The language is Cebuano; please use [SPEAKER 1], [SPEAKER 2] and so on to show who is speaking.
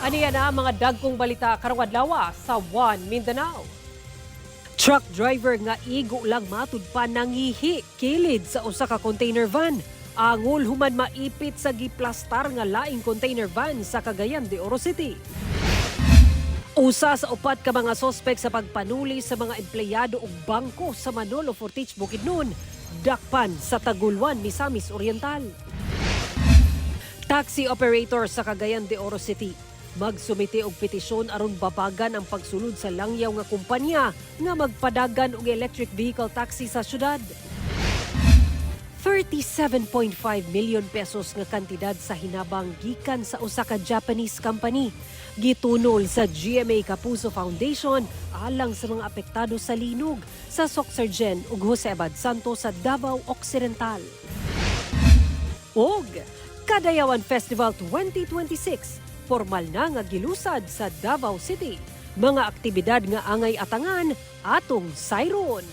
[SPEAKER 1] Aniya na ang mga dagkong balita karong adlaw sa One Mindanao. Truck driver nga igo lang matud pa nangihi kilid sa usa ka container van. Angol human maipit sa giplastar nga laing container van sa Cagayan de Oro City. Usa sa upat ka mga sospek sa pagpanuli sa mga empleyado ug bangko sa Manolo Fortich, Bukidnon, dakpan sa Tagulwan, Misamis Oriental. Taxi operator sa Cagayan de Oro City magsumite og petisyon aron babagan ang pagsulod sa langyaw nga kumpanya nga magpadagan og electric vehicle taxi sa syudad. 37.5 million pesos nga kantidad sa hinabang gikan sa usa ka Japanese company gitunol sa GMA Kapuso Foundation alang sa mga apektado sa linog sa Soccsksargen ug Jose Abad Santos sa Davao Occidental. Og Kadayawan Festival 2026 formal na nga gilusad sa Davao City. Mga aktibidad nga angay atangan atong sayron.